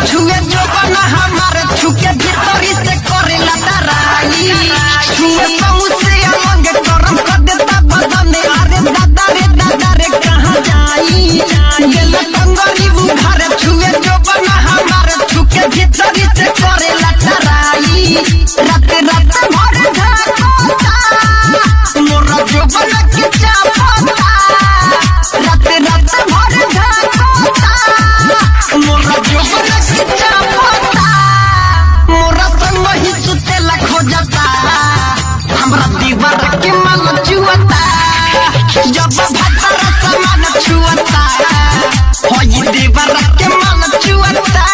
छुए जोबन हमार छुके भीतरी से करेला तराई। छुए सौंसे अलंग करम कर देता बदन। अरे दादा रे दादा रे कहाँ जाई, गेल टंगरी घर छुए जोबन हमार छुके भीतरी से करेला तराई। रात रात भर झाकोता मोरा जोबन के चापोता। रात रात भर झाकोता मोरा जोबन के चापोता। मोरा संग ही सुतेला खोजता, हमरा दीवार के माल चुअता। जब भतर समान छुअता, होई दीवार के माल चुअता।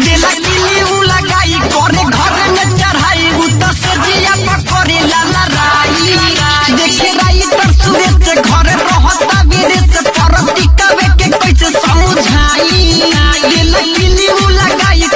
दिला किली उ लगाई करे घर में चढ़ाई, उ तो सजिया पकड़े लाला राई। देखे राई तर सुरेश घर रहता विदेश, परती कवे के कैसे समझाई। दिला किली उ लगाई